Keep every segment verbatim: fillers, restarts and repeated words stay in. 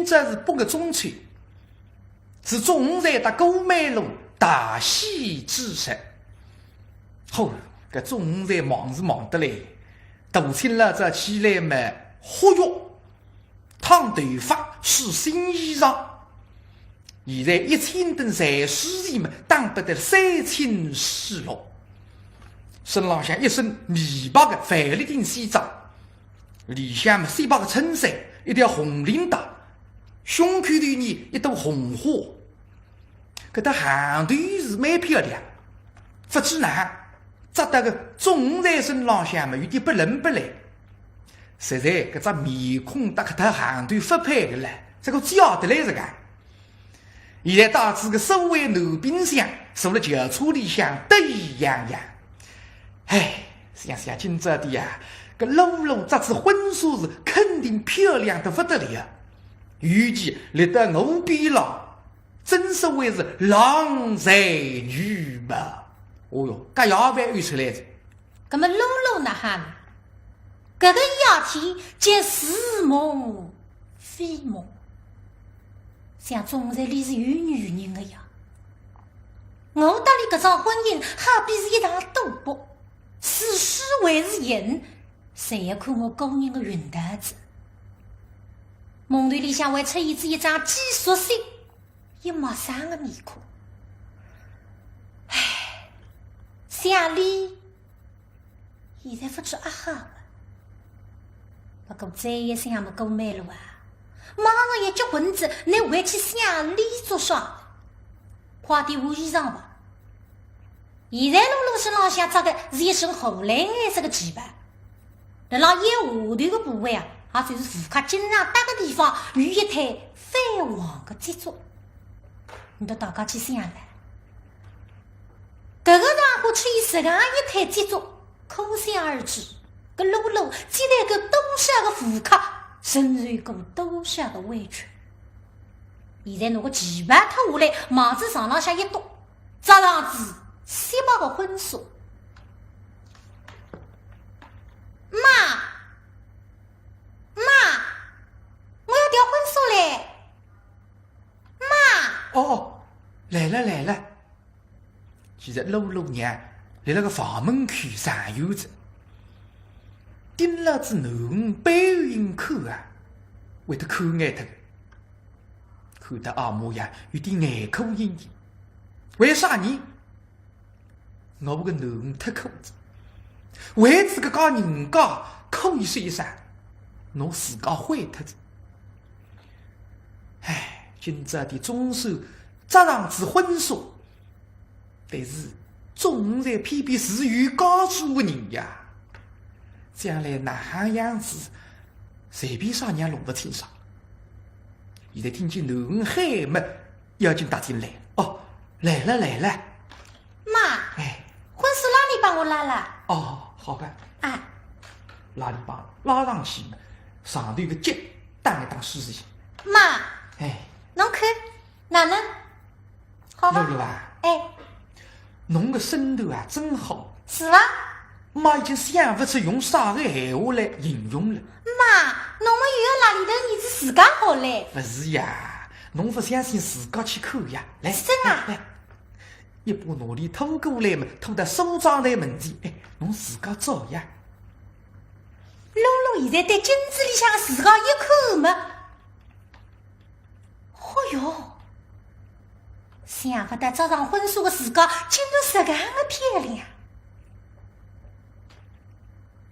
朝是八月中秋，是祝鸿才搭顾曼璐大喜之日。吼，搿祝鸿才忙是忙得来，大清老早起来么，沐浴、烫头发、试新衣裳。现在一千顶裁丝鞋么，打扮得三清四落。身浪向一身米白个范立定西装，里向么雪白个衬衫，一条红领带，胸口头呢一朵红花。搿搭行头是蛮漂亮，勿知哪，扎得个祝鸿才身浪向么有点不伦不类。实在搿只面孔搭搿搭行头勿配个唻，搿个叫得来实梗。现在带仔个所谓男宾相，坐辣轿车里向得意洋洋。唉，想想今朝的呀，搿露露着仔婚纱是肯定漂亮得勿得了。尤其立到我边浪，真所谓是郎才女貌。哦哟，搿也勿会出来哉。 葛末露露哪哈呢？搿个夜天叫似梦非梦。想祝鸿才俚是有女人个呀。我搭俚搿桩婚姻好比是一场赌博，是输还是赢，侪要看我个人个运道哉。梦头里向还出现仔一张既熟悉又陌生个面孔。唉，想俚 现在勿知阿好了。勿过再一想么顾曼璐啊，马上要结婚哉，倷还去想俚做啥？快点换衣裳吧。现在露露身浪向着个是一身荷兰颜色个旗袍，辣辣腰下头个部位啊，也就是妇科经常搭个地方，有一滩绯黄个积足。倷搭大家去想唻。 搿个场化出现实梗一滩积足，可想而知，搿露露积累过多少个妇科，承受过多少个委屈。现在拿个旗袍脱下来，望仔床浪向一倒，着上仔雪白个婚纱。妈，妈，我要调婚纱嘞！妈！哦，来了来了。 其实露露娘立辣个房门口上有仔，盯牢仔囡儿背影看啊，会得看呆脱个。看得阿嬷呀有点眼眶盈盈。为啥呢？我个囡儿忒苦哉，为仔搿家人家苦一歇一歇，拿自家毁脱哉。唉，今朝的总算着上仔婚纱， 但是祝鸿才偏偏是有家主个人呀，将来哪哼样子，随便啥人弄勿清爽。现在听见囡儿喊么，要紧踏进来。哦，来了来了。妈，哎。婚纱拉链帮我拉拉。哦，好吧。哎。拉链帮拉上去么，上头个结打一打试试。妈，哎。侬看，哪能？ 好吧。露露啊，哎。侬个身段啊，真好。是伐？妈已经想勿出用啥个闲话来形容了。妈，侬么又要拉里头儿子自家好嘞。勿是呀，侬勿相信自家去看呀。来，是真啊？来，来，一把拿里拖过来嘛，拖到梳妆台门前，哎，侬自家照呀。露露现在对镜子里向自家一看嘛， 嚯哟，想勿到着上婚纱个自家，竟然实梗个漂亮。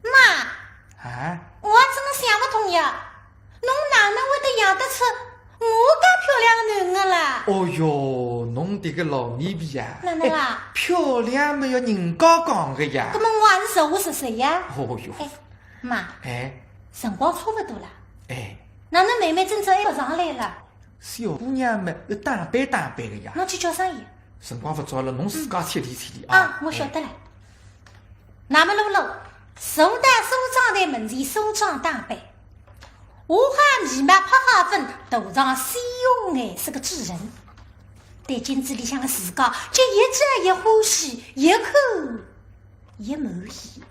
妈，啊？我真个想勿通呀，侬哪能会得养得出我介漂亮个囡儿啦？哦哟，侬迭个老面皮呀，哪能啦？哎，漂亮么要人家讲个呀。葛末我也是实话实说呀。哦哟。哎，妈，哎。辰光差勿多了。哎。 哪能妹妹今朝还勿上来啦？小姑娘嘛，要打扮打扮个呀。侬去叫声伊。辰光勿早了，侬自家吃点吃点啊。啊，我晓得了。哎。那么露露，坐到梳妆台门前梳妆打扮，画好眉毛，拍好粉，涂上鲜红颜色个嘴唇，对镜子里向个自家，就一张一欢喜，一看 也满意。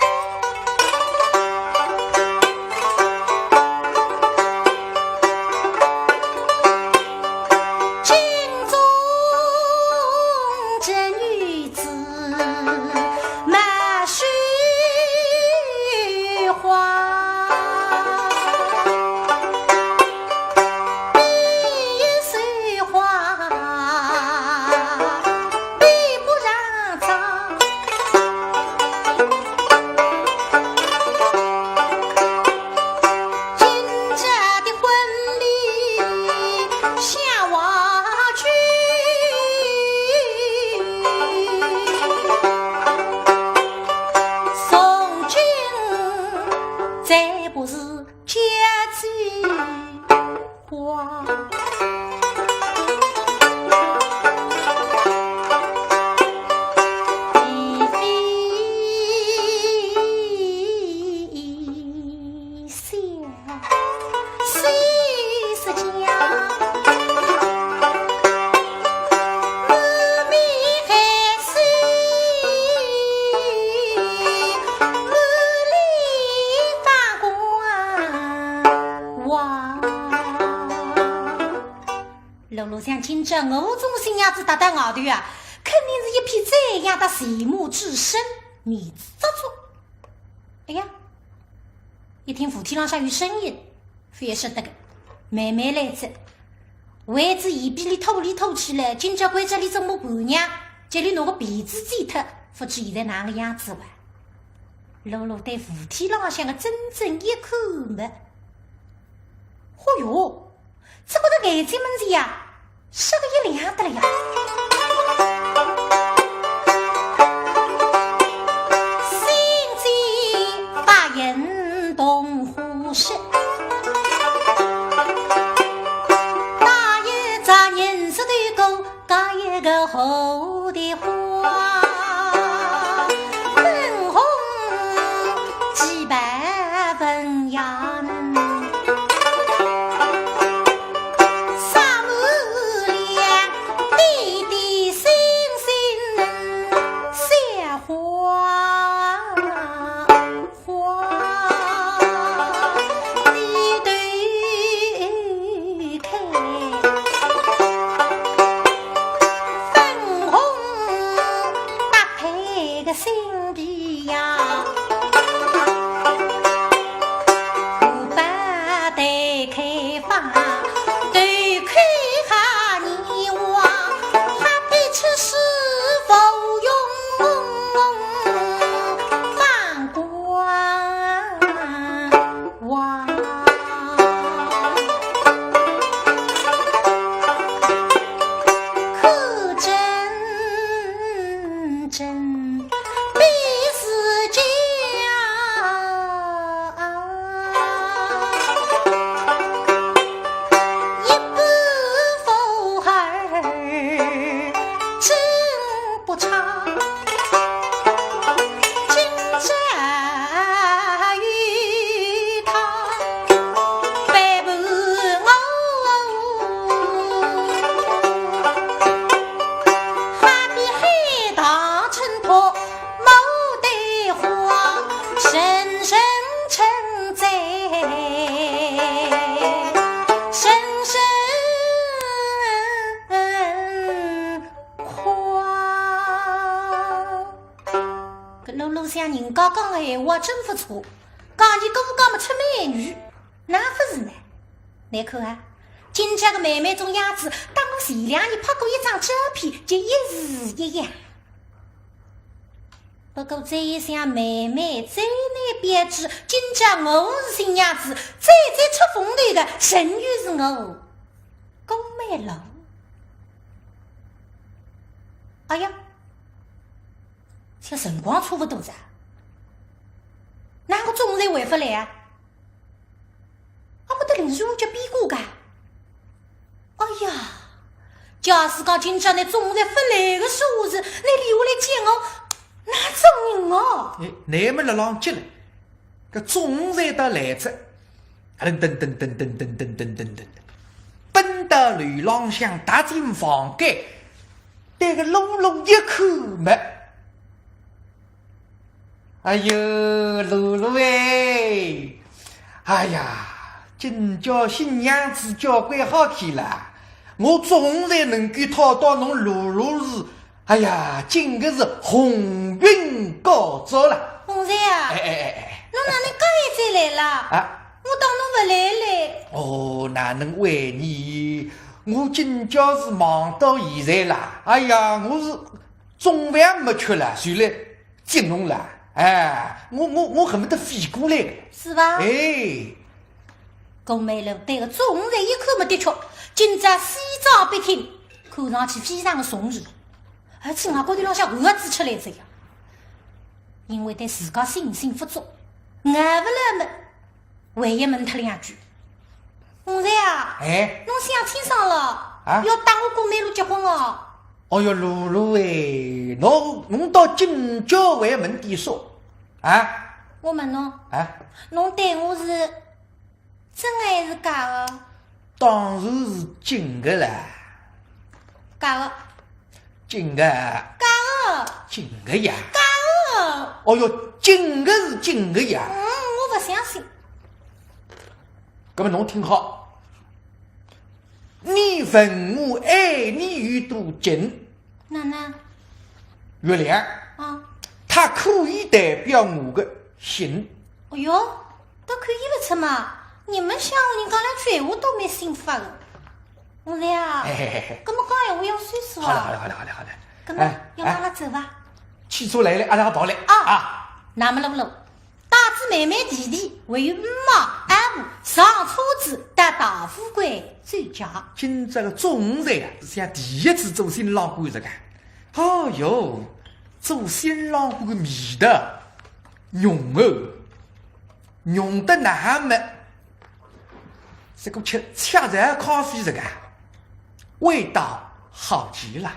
这我种新娘子搭到外头啊，肯定是一片赞扬搭羡慕之声，面子做足。哎呀，一听扶梯浪向有声音，覅说得个，慢慢来哉。为仔嫌比俚拖里拖气来，今朝关照俚做么伴娘，叫俚拿个被子揭脱，勿知现在哪个样子哇。露露对扶梯浪向个曾曾一看末，嚯哟， 只觉得眼睛门前呀，啥个一亮得了呀。心间白云同花雪，哪有只人是对过 搿一个蝴蝶花，粉红几百分呀，洒满两滴滴星星小花。 花低头开，粉红搭配个新皮鞋，无法对开放，对开哈尼哇，哈比吃屎勿用 放光哇，可真真比世界。 一般武艺真不差，今朝与他陪伴我，哈比海棠衬托 牡丹花，深深沉醉，深深狂。搿露露想人家讲个闲话真勿错，讲伊哥讲么出美女，哪勿是呢？倷看啊，今朝个妹妹种样子，搭我前两日拍过一张照片，就一式一样。 不过再一想，妹妹再难标致，今朝我是新娘子，再再出风头个，仍旧是我顾曼璐。哎呀，像辰光差勿多哉，哪个总裁还勿来啊？ 啊，我的灵书叫比过个。哎呀，假使讲今朝倷总裁勿来个说话是，倷留下来见我，哪种人哦？哎，倷么辣浪急了，搿总裁倒来哉，噔噔噔噔噔噔噔噔噔噔，奔到楼浪向踏进房间，对个露露一看么， 哎哟，露露哎，哎呀，今朝新娘子交关好看了，我总算能够讨到侬露露是，哎呀，真个是鸿运高照了。总裁啊，哎哎哎哎，侬哪能介现在来了？啊？我当侬勿来嘞。哦，哪能会呢？我今朝是忙到现在啦。哎呀，我是中饭没吃了，就来 接侬了，哎，我我我恨不得飞过来个。是吧？哎，顾曼璐对个总裁一看么，的确，今朝西装笔挺，看上去非常个松弛，而且额角头浪向汗珠出来哉呀。因为对自家信心不足，挨勿来么， 还要问脱两句。总裁啊，哎，侬想清爽了，啊？要搭我顾曼璐结婚哦？哦哟，露露哎，侬侬倒今朝还问点啥啊？我问侬，啊？侬对我是真还是假的？当然是真的啦。假的。 真的？假的。真的呀？假的。哦哟，真的是真的呀？嗯，我不相信。那么侬听好，你问我爱你有多近？哪能？月亮，啊。它可以代表我的心。哎哟，搿看勿出嘛，你们乡下人家连鬼话都没心法的。我来啊，嘿嘿嘿嘿。搿么讲闲话要算数啊。好了，好了，好了，好了，好了。搿么，哎，要阿拉走伐？哎。汽车来了，阿拉跑了。啊，啊。那么喽喽。 带仔妹妹弟弟，还有姆妈阿婆上车子到大富贵酒家。今朝个总裁啊，是像第一次做新郎官实梗。哦哟，做新郎官个味道，浓哦，浓得那么，像个吃，吃着咖啡实梗。 味道好极了。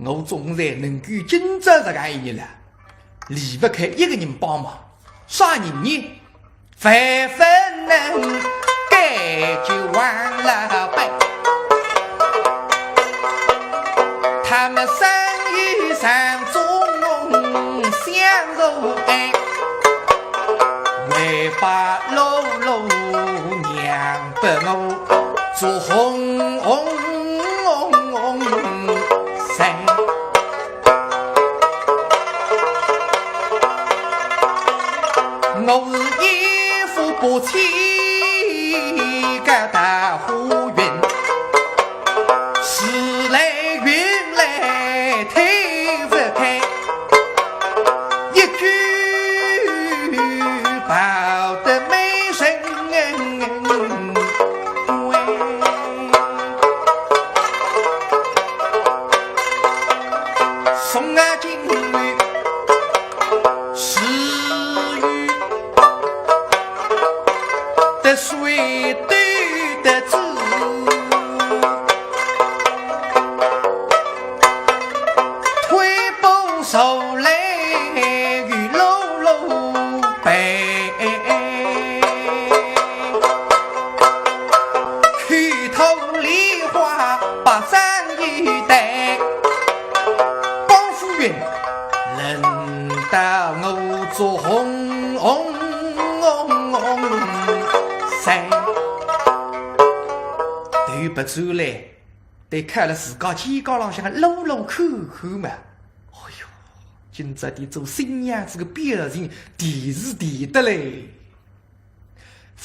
我总算能够今朝实梗一日了，离勿开一个人帮忙，啥人呢？ 万万能解救王老板，他们生意上中相互爱，为把喽啰让拨我做红红人。 我是一副不起个大花园，时来运来推不开，一举抱得美人归。 送啊进去，是与得水对得子，推波手来与喽啰背。 去偷梨花把山一带，包夫人轮到我做红红红红三。头别转来，对看了自家肩胛浪向个喽啰看看嘛。哎哟，今朝点做新娘子个表情，甜是甜得嘞。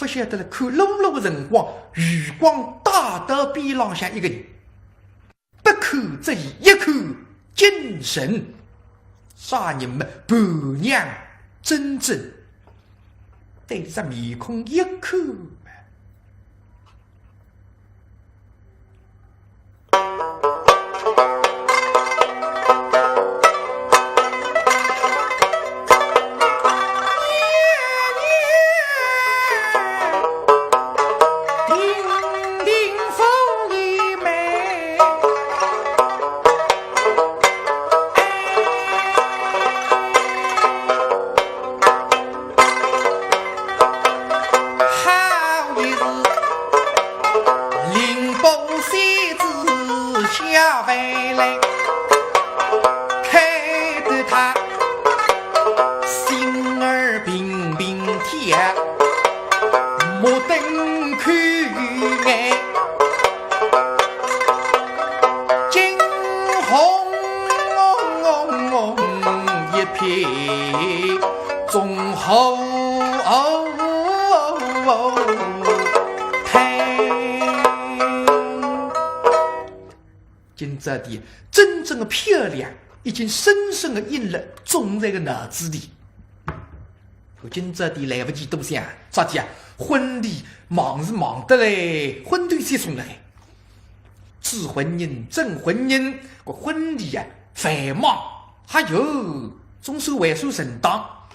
勿晓得了，看喽啰个辰光，余光带到边浪向一个人，不看则已，一看惊神。啥人么？伴娘珍珍。对着面孔一看嘛，中后台。今朝的真正的漂亮，已经深深的印了众人的脑子里。今朝的来不及多想，啥体啊？婚礼忙是忙得嘞，婚头先送来。主婚人、证婚人，个婚礼啊，繁忙，还有，总算还算正当。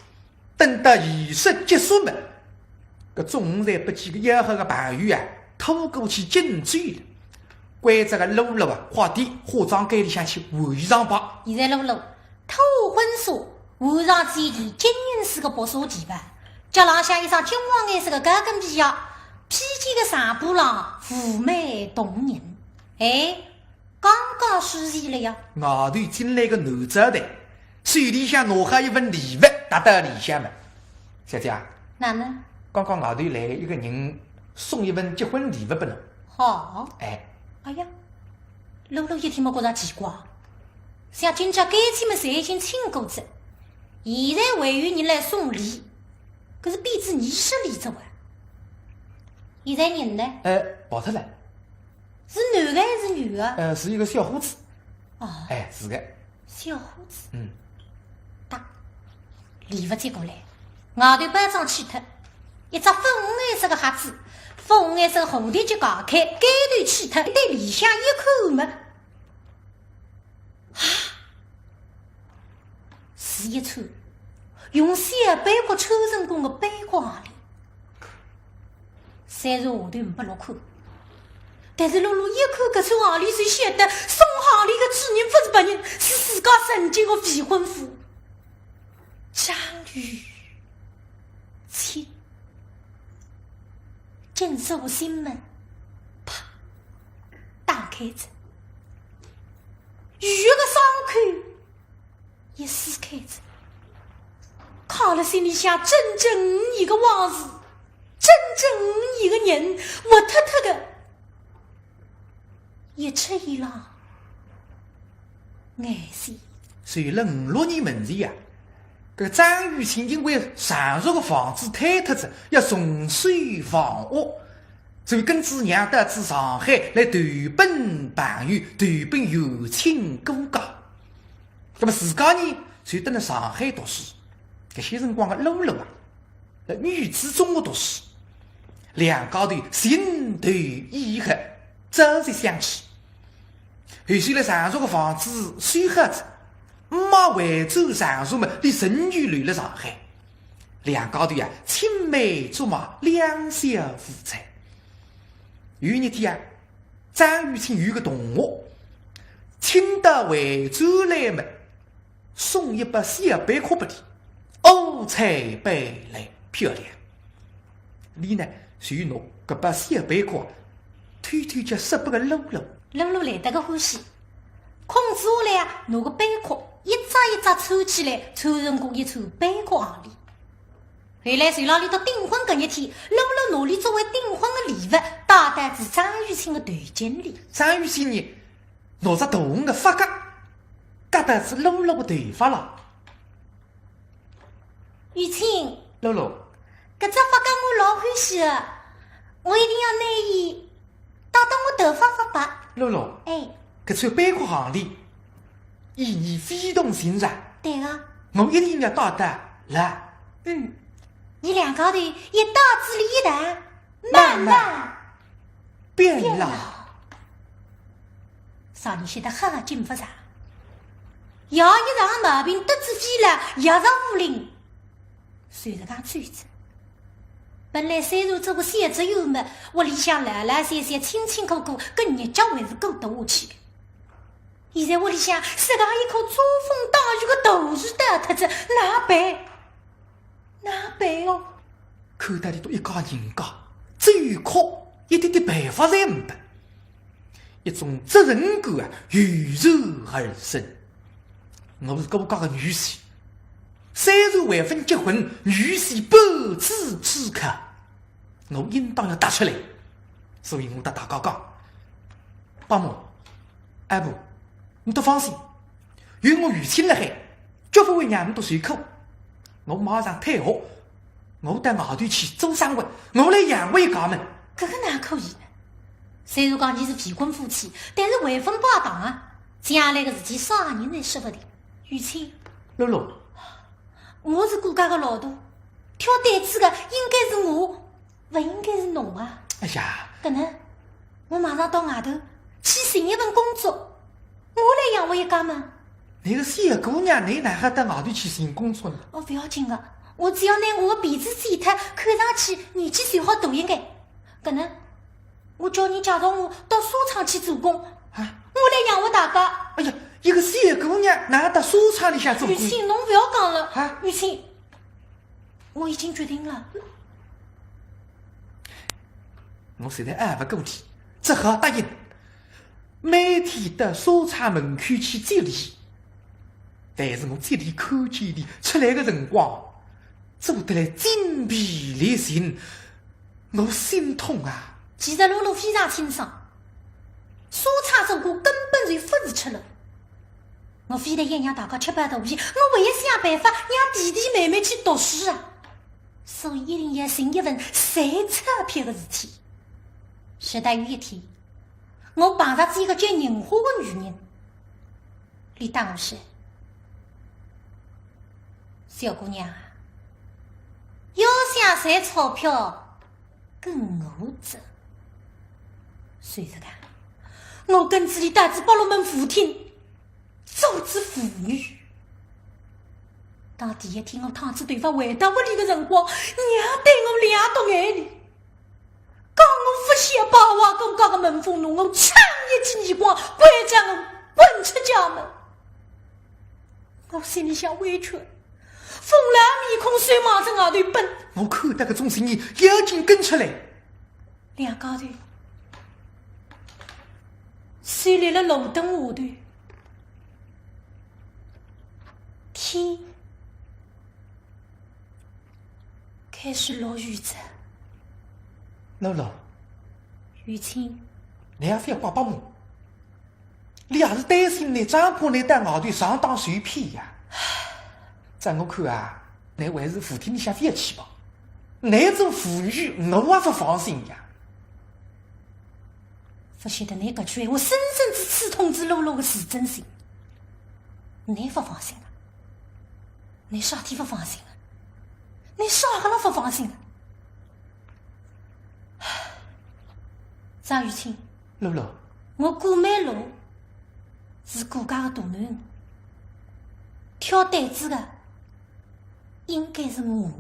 等到仪式结束么，搿总算拨几个要好的朋友啊，拖过去敬酒了。关照个露露啊，快点化妆间里向去换衣裳吧。现在露露 脱婚纱，换上几件金银丝个薄纱地毯，脚浪向一双金黄颜色个高跟皮鞋，披肩个长布浪妩媚动人。哎，刚刚收齐了呀。外头进来个男招待，手里向拿好一份礼物，搭到里向么。小姐啊，哪能？刚刚外头来一个人送一份结婚礼物拨侬。好。哎。哎呀，露露一听么觉着奇怪。 像今朝该天么侪已经请过仔，现在还有人来送礼，搿是变仔仪式礼则哇。现在人呢？呃，跑脱了。是男的还是女的？呃，是一个小伙子。哦。哎，是个。小伙子。嗯。哒，礼物接过来，外头包装去脱，一只粉红颜色的盒子，粉红颜色的蝴蝶结解开，盖头去脱，对里向一看么， 啊，是一串用小贝壳抽成功的贝壳项链。虽然下头没落款，但是露露一看搿串项链就晓得送项链的主人勿是别人，是自家曾经的未婚夫张雨清。紧锁心门，啪，打开仔。 雨个伤口也撕开仔，卡了心里向整整五年个往事，整整五年个人，活脱脱个，一出一浪眼泪。随了五六年门前呀，搿张雨清因为常熟个房子坍脱仔，要重修房屋， 所以跟仔娘到仔上海来投奔朋友，投奔远亲故家。那么自家呢，就蹲辣上海读书。搿歇辰光个露露啊，辣女子中学读书，两家头情投意合，朝夕相处。后首来常熟个房子修好仔，姆妈回转常熟么，俚仍旧留辣上海。 两家头呀，青梅竹马，两小无猜。有一日天啊，张雨清有个同学，青岛回转来么，送一把小贝壳拨俚，五彩斑斓，漂亮。俚呢，就拿搿把小贝壳偷偷叫塞拨个露露。露露来得个欢喜，空子下来啊，拿个贝壳一只一只抽起来，抽成功一串贝壳项链。 后来随牢俚笃订婚搿日天，露露拿俚作为订婚个礼物，戴到仔张雨清个头颈里。张雨清呢，拿只大个发夹，夹到仔露露个头发浪。雨清，露露，搿只发夹我老欢喜个，我一定要拿伊 戴到我头发发白。露露，哎，搿串贝壳项链，意义非同寻常。对个。我一定要戴到老。嗯，伲两家头一戴仔俚一戴，慢慢变老。啥人晓得好景勿长，爷一场毛病得仔肺痨，药石无灵，随着讲走仔。 本来虽然做个小职员么，屋里向老老小小、辛辛苦苦，搿日脚还是过得下去个。现在屋里向实梗一棵遮风挡雨个大树倒脱仔，哪办？哪办哦？看到俚笃一家人家，只有哭，一点点办法侪没得。 一种责任感啊，油然而生。我是顾家个女婿，虽然还朆结婚，女婿半子之靠，我应当要踏出来。所以我搭大家讲，伯母、阿婆，你都放心，有我雨清辣海，绝勿会让侬读书苦。我马上退学，我到外头去做生活，我来养活一家门。搿个哪可以呢？虽然讲伲是未婚夫妻，但是还分拜堂啊，将来个事体啥人侪说勿定。雨清，露露，我是顾家个老大，挑担子个应该是我，勿应该是侬啊。哎呀，搿能，我马上到外头去寻一份工作，我来养活一家门。侬个小姑娘，侬哪哈到外头去寻工作呢？哦，勿要紧个，我只要拿我个鼻子剪脱，看上去年纪最好大一眼。搿能，我叫人介绍我到纱厂去做工，啊？我来养活大家。哎呀，一个小姑娘哪哈到纱厂里向做工？雨清，侬勿要讲了。啊？雨清，我已经决定了。我实在拗勿过去，只好答应。每天到纱厂门口去接俚，但是我接俚、看见俚出来个辰光，做得来筋疲力尽，我心痛啊。其实露露非常清爽，纱厂做工根本就勿是出路。我非但要让大家吃饱肚皮，我还要想办法让弟弟妹妹去读书啊。所以一定要寻一份赚钞票个事体。直到有一天，我碰着仔一个叫银花个女人，俚搭我说：小姑娘啊，要想赚钞票，跟我走。随着讲，我跟仔俚到仔百乐门舞厅，做仔舞女。当第一天我烫仔头发回到屋里个辰光，娘对我两道眼泪，讲我勿孝，败坏顾家个门风，拿我抢一记耳光，关照我滚出家门。我心里向委屈，红了面孔，手忙着外头奔。我看到搿种情形，要紧跟出来。两家头就立了路灯下头，天开始落雨哉。露露，雨清，侬也勿要怪伯母，俚也是担心侬，张婆侬到外头上当受骗呀。照我看啊，侬还是舞厅里向覅去吧。侬做舞女，我也勿放心呀。勿晓得侬搿句闲话深深地刺痛仔露露个自尊心。侬勿放心啊？侬啥体勿放心啊？侬啥个了勿放心啊？张雨清，露露，我顾曼璐是顾家个大囡儿，挑担子个应该是我。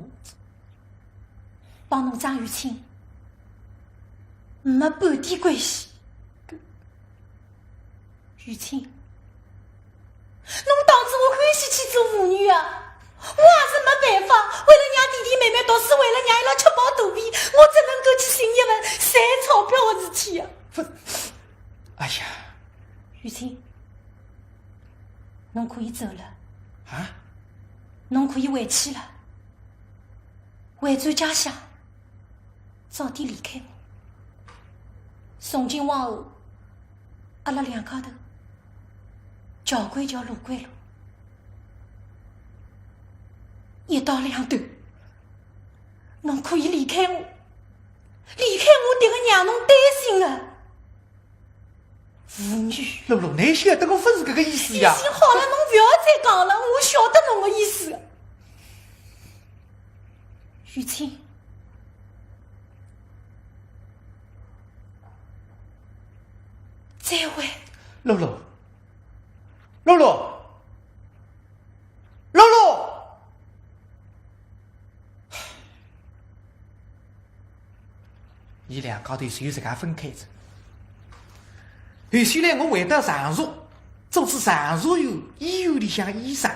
帮侬张雨清没半点关系。雨清，侬当仔我欢喜去做舞女啊？我也是没办法，为了让弟弟妹妹读书，为了让伊拉吃饱肚皮，我只能够去寻一份赚钞票的事体啊。勿，哎呀，雨清，侬可以走了。啊？侬可以回去了。回转家乡，早点离开我。从今往后，阿拉两家头，桥归桥，路归路，一刀两断。侬可以离开我，离开我迭个让侬担心的舞女。露露，侬晓得我勿是搿个意思呀。雨清，好了，侬勿要再讲了，我晓得侬个意思。雨清，再会。露露，露露，露露。 伊两家头就自家分开哉。后首来我回到常熟，做仔常熟县医院里向医生，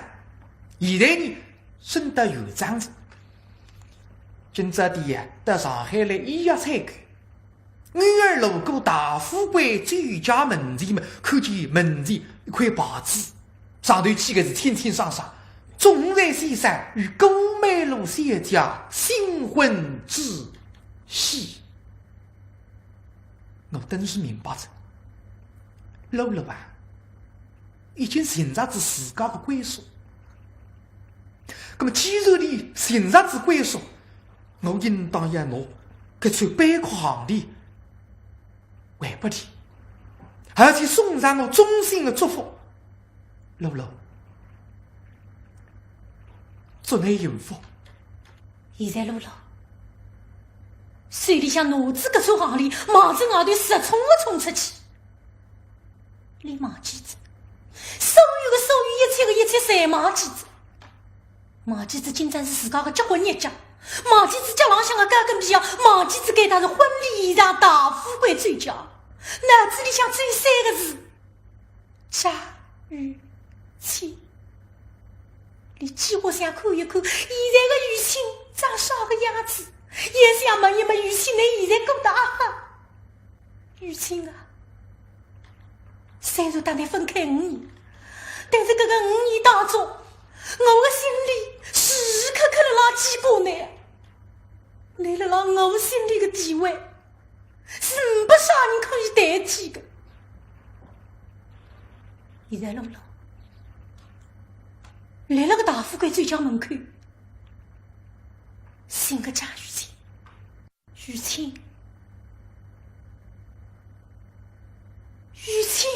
现在呢，升到院长哉。今朝点呀，到上海来医药采购，偶尔路过大富贵酒家门前嘛，看见门前一块牌子， 上头写个是清清爽爽，仲裁先生与顾曼璐小姐新婚之喜。我顿时明白哉，露露啊，已经寻着仔自家个归宿，那么既然你寻着仔归宿，我应当要拿搿串贝壳项链还拨你，而且送上我衷心的祝福。露露，祝你幸福。现在露露手里向拿仔搿串项链，望仔外头直冲直冲出去。伊忘记仔，所有的所有，一切的一切，侪忘记仔。忘记仔今朝是自家的结婚日脚，忘记仔脚浪向的高跟皮鞋，忘记仔该搭是婚礼现场大富贵走脚。脑子里向只有三个字：张雨清。伊几乎想看一看，现在的雨清长啥个样子，也想问一问雨清，伊现在过得阿好。雨清啊，虽然搭你分开五年，但是搿个五年当中，我的心里时时刻刻辣辣记挂你。你辣辣我心里的地位，是没啥人可以代替的。现在露露，来了个大富贵酒家门口，寻个张雨清。雨清，雨清。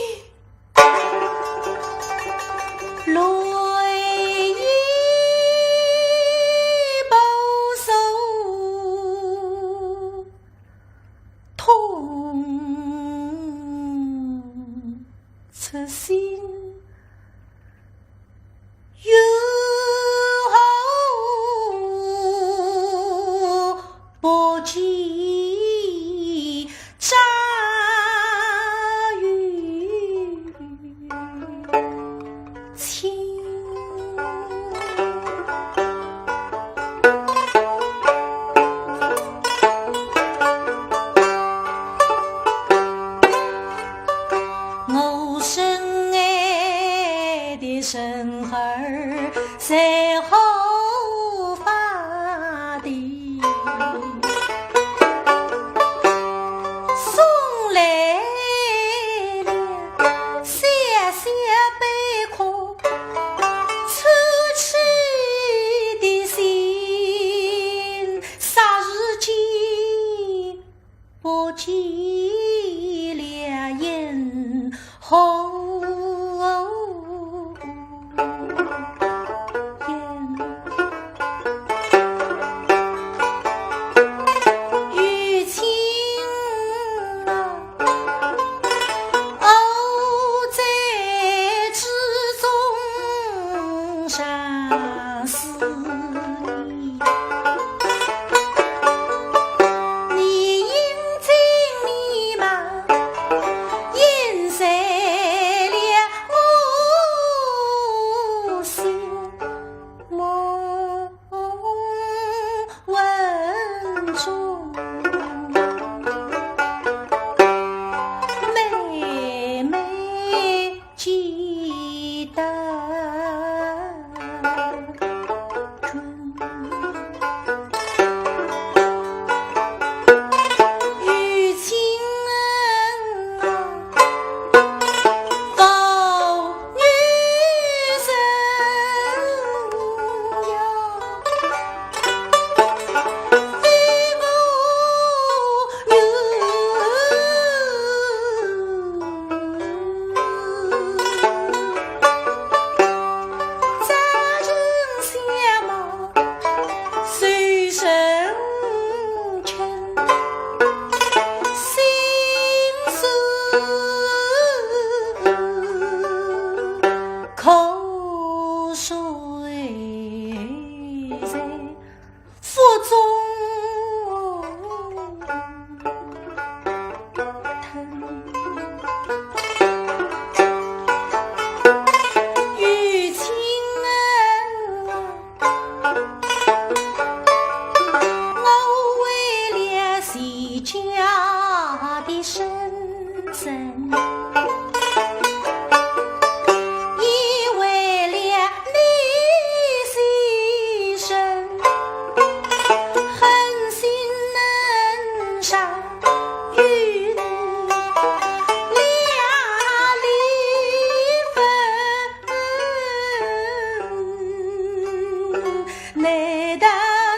难道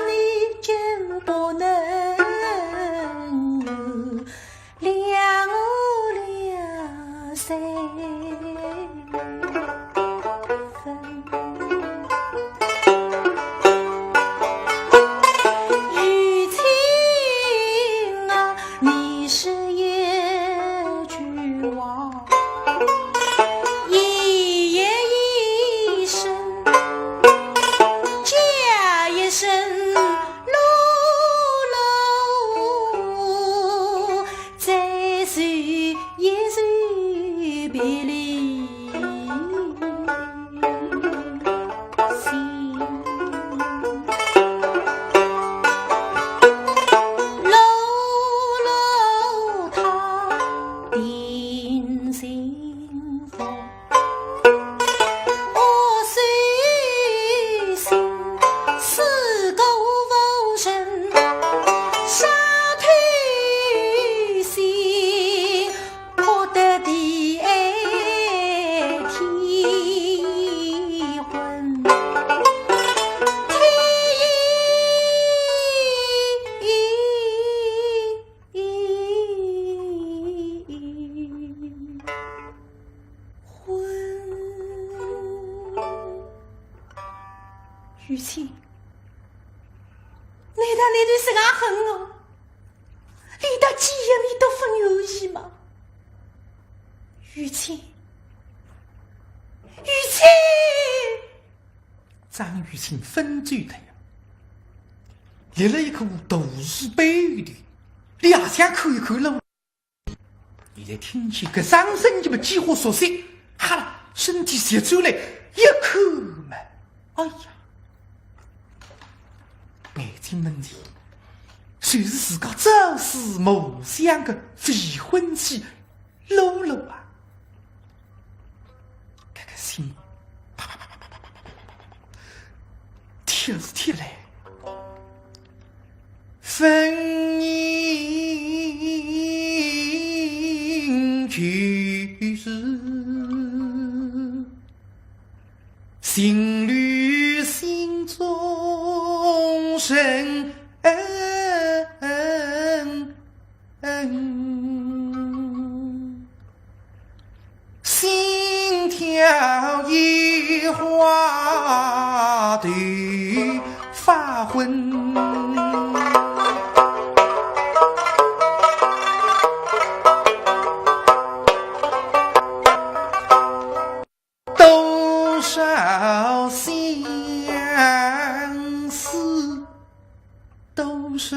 你竟不能原谅我两三分？雨晴啊，你是一句话，一言一声，加一声，喽喽，再是一声别离。 心。喽啰，他定心佛，我虽心，是个无人，杀退心。 破得地暗天昏，天昏。雨晴，难道你对自家恨我？ 连搭见一面都勿愿意吗？雨晴，雨晴！张雨晴勿走脱呀，立了一棵大树背后头，两下看一看路。现在听见搿声声音么几乎熟悉，哈啦，身体斜转来一看嘛，哎呀！ 眼睛门前，就是自家朝思暮想个未婚妻露露啊。搿个心啪啪啪啪啪啪啪啪啪啪，跳是跳来，分明就是 情侣心中深，心跳一花头发昏。 多少相思，多少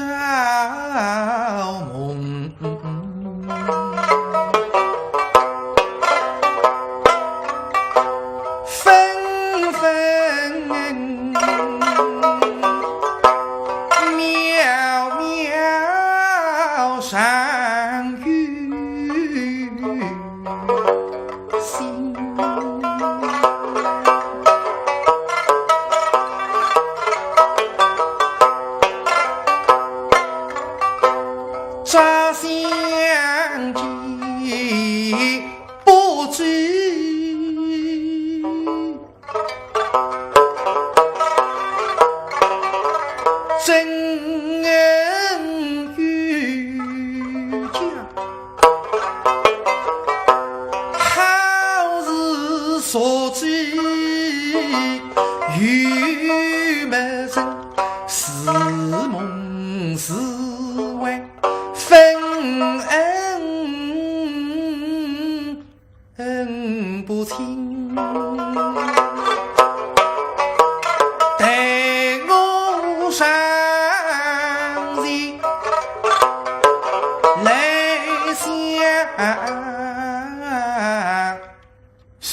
梦，纷纷渺渺常有 心。扎香几不知，真恩有加。 好事所致有没成，是梦是幻分恩不清。待我上前来相随。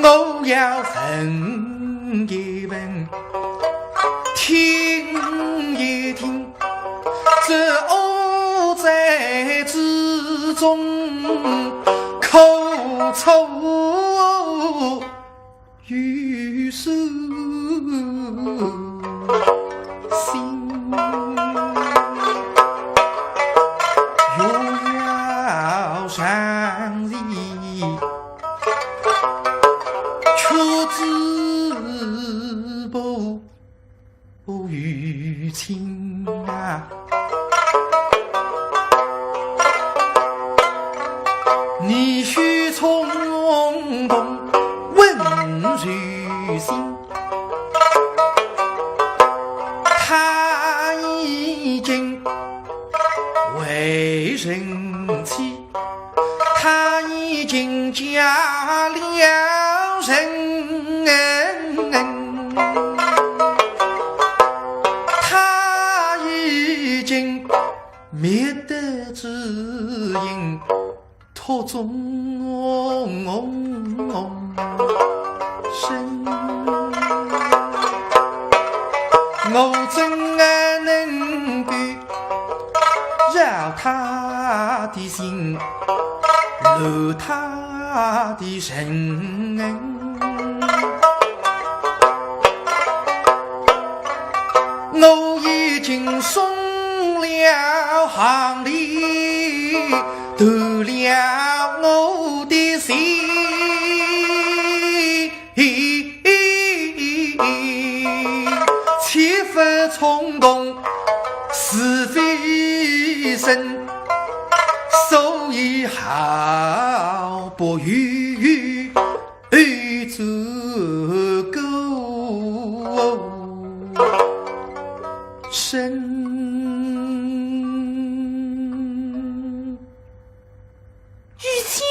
我要问一问，听一听，这五载之中，可曾有数？心，若要长义，却止步于亲啊。你须从容稳住心。 他已经为人妻，他已经嫁了人，他已经觅得知音。 托终身。我怎能够扰他的心，乱他的神？我已经送了行李， 断了我的心，切勿冲动是非身，所以毫不犹豫。 而足够深。雨欣，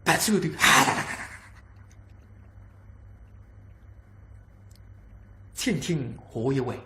白痴的，请听下一回。